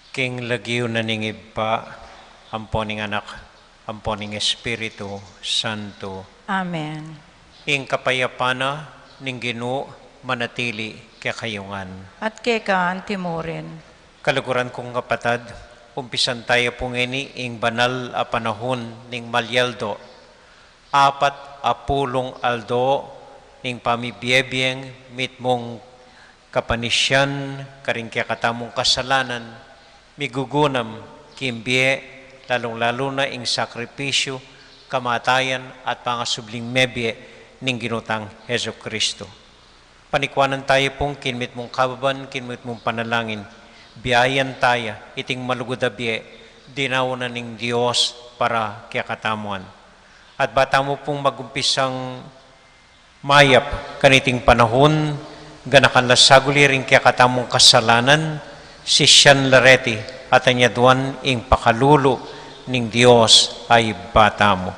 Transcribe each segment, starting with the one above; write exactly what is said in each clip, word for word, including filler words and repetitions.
King lagyu na ning Ibpa, ampo ning Anak, ampo ning Espiritu Santo. Amen. Ing kapayapan na ning Ginu manatili kekayu ngan. At keka antimurin. Kaluguran kung kapatad, umpisan taya pu ngeni ing banal a panahun ning malyaldo, apat a pulung aldo ning pamibie-bieng mitmung kapanisian karing kekatamung kasalanan, migugunam king bie, lalung-lalu na ing sakripisyu, kamatayan at pangasubling mebie ning Ginu tang Jesucristo. Panikuanan taya pung king mitmung kababan, king mitmung panalangin, biayan taya iting malugud a bie dinaun na ning Dios para kekatamu ngan. At ba tamu pung magumpisang mayap kaniting panahun, ganakan la saguli ring kekatamung kasalanan, sisian la reti at anyaduan ing pakalulu ning Dios a Ibpa tamu.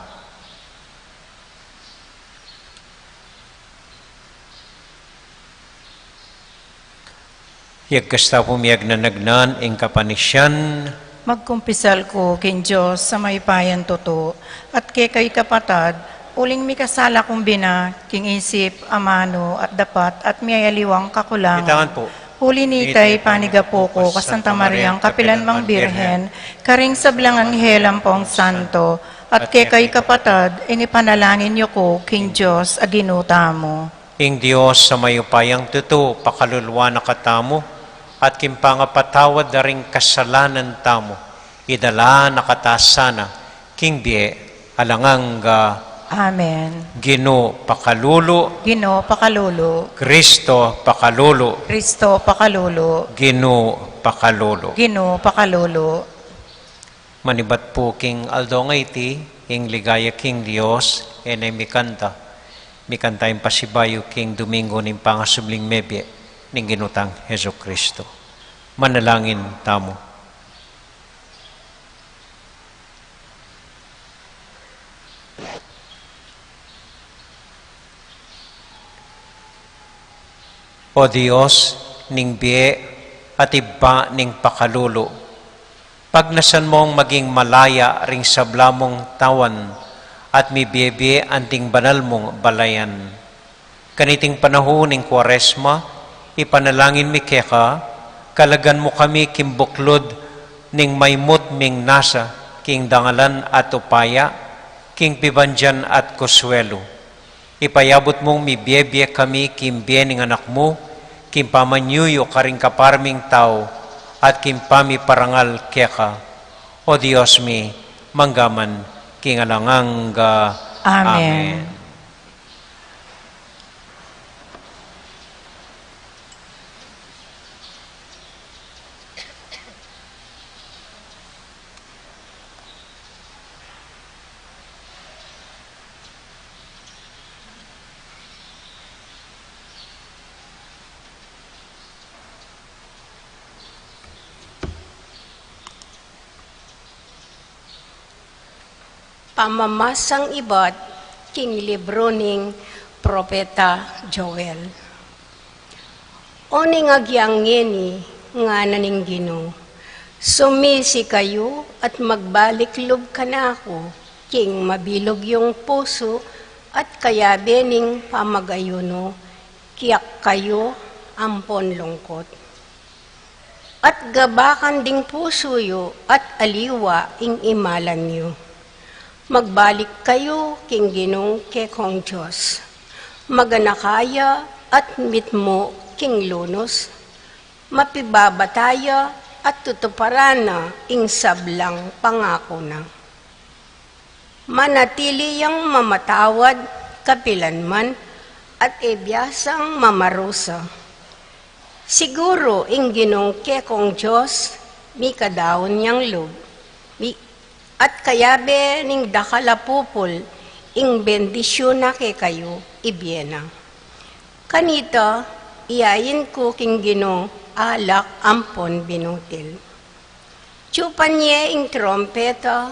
Yagkas ta pu miyagnanagnan ing kapanisian. Magkumpisal ku king Dios a mayupayang tutu, at kekayu kapatad, uling mikasala kung bina king isip, amanu, at dapat, at miyayaliwang kakulangan. Itangan pu. Uli nita, ipanigapu ku ka Santa Mariang kapilan mang Birhen, karing sablang anghel ampong santo, at kekayu kapatad, inipanalangin yu ku king Dios a Ginu tamu. Ing Dios a mayupayang tutu pakaluluan na katamu, at king pangapatawad da ring kasalanan tamu, idala na kata sana king bie alang angga. Amen. Ginu pakalulu. Ginu pakalulu. Kristo pakalulu. Kristo pakalulu. Ginu pakalulu. Ginu pakalulu. Manibat pu king aldo ngeni, ing ligaya king Dios, e ne mikanta. Mikanta ing pasibayu king Domingo ning pangasubling mebie ning Ginu tang Jesucristo. Manalangin tamu. O Dios ning bie at Ibpa ning pakalulu, pagnasan mung maging malaya ring sabla mung tawan at mibie-bie anting banal mung balayan. Kaniting panahun ning Kuaresma, ipanalangin mi keka, kalagan mu kami king buklud ning maymut ming nasa king dangalan at upaya, king pibandian at konsuelu. Ipayabut mung mibie-bie kami king bie ning Anak mu, king pamanyuyu karing kapara ming tau, at king pamiparangal keka. O Dios mi, mangga man king alang angga. Amen. Amen. Pamamasang ibat king libru ning Propeta Joel. O ning agyang ngeni, ngana ning Ginu, sumisi kayu at magbalik lub kanaku, king mabilug yung pusu at kayabe ning pamagayunu, kiyak kayu ampon lungkut. At gabakan ding pusu yu at aliwa ing imalan yu. Magbalik kayu king Ginung kekong Dios. Maganaka ya at mitmu king lunus. Mapibabata ya at tutuparan na ing sablang pangaku na. Manatili yang mamatawad kapilanman at e biasang mamarusa. Siguru ing Ginung kekong Dios mikadaun yang lub, mi-, at kayabe ning dakal a pupul ing bendisyun na kekayu ibie na. Kanita, iyain ku king Ginu alak ampon binutil. Tsupan ye ing trumpeta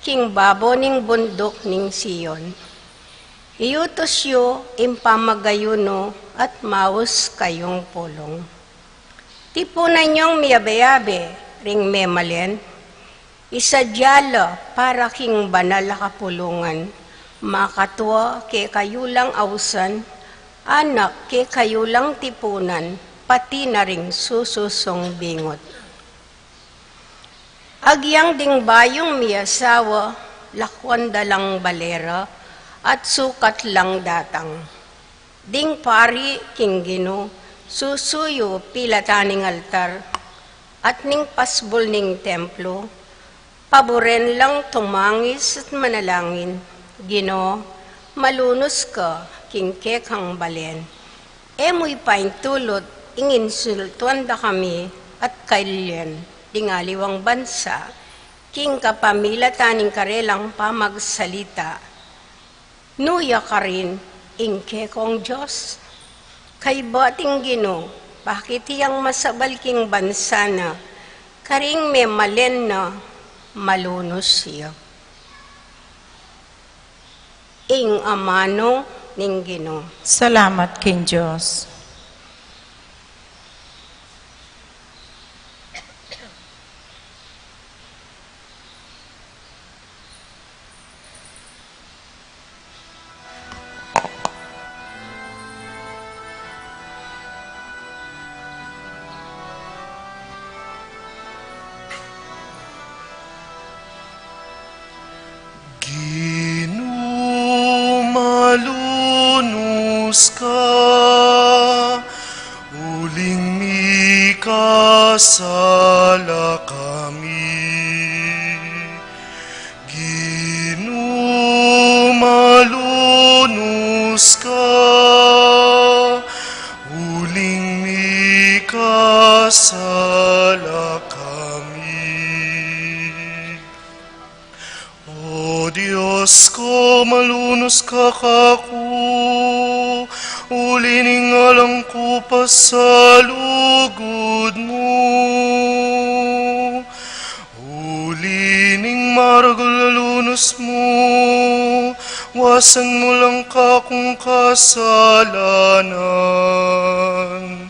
king babo ning bunduk ning Sion. Iutus yu ing pamagayunu at maus kayung pulung. Tipunan yung miyabe-yabe ring memalen, isadya la para king banal a kapulungan, makatua kekayu lang ausan, anak kekayu lang tipunan, pati na ring sususung bingut. Agyang ding bayung miasawa, lakwan da lang bale ra, at sukat lang datang. Ding pari king Ginu, susuyu pilatan ning altar, at ning pasbul ning templo, paburen lang tumangis at manalangin, Ginu, malunus ka king kekang balen. E mu ipaintulut ing insultuan da kami at kailyan ding aliwang bansa, king kapamilatan ning karelang pamagsalita. Nu ya karin ing kekong Dios? Kaybat ing Ginu, bakit yang masabal king bansa na, karing memalen na malunus ya. Ing amanu ning Ginu. Salamat king Dios. Ginu, malunus ka, uling mikasala kami. Ginu, malunus ka, uling mikasala kami. O Dios ku, malunus ka kaku, uli ning alang ku pasalugud mu. Uli ning maragul a lunus mu, wasan mu lang kakung kasalanan.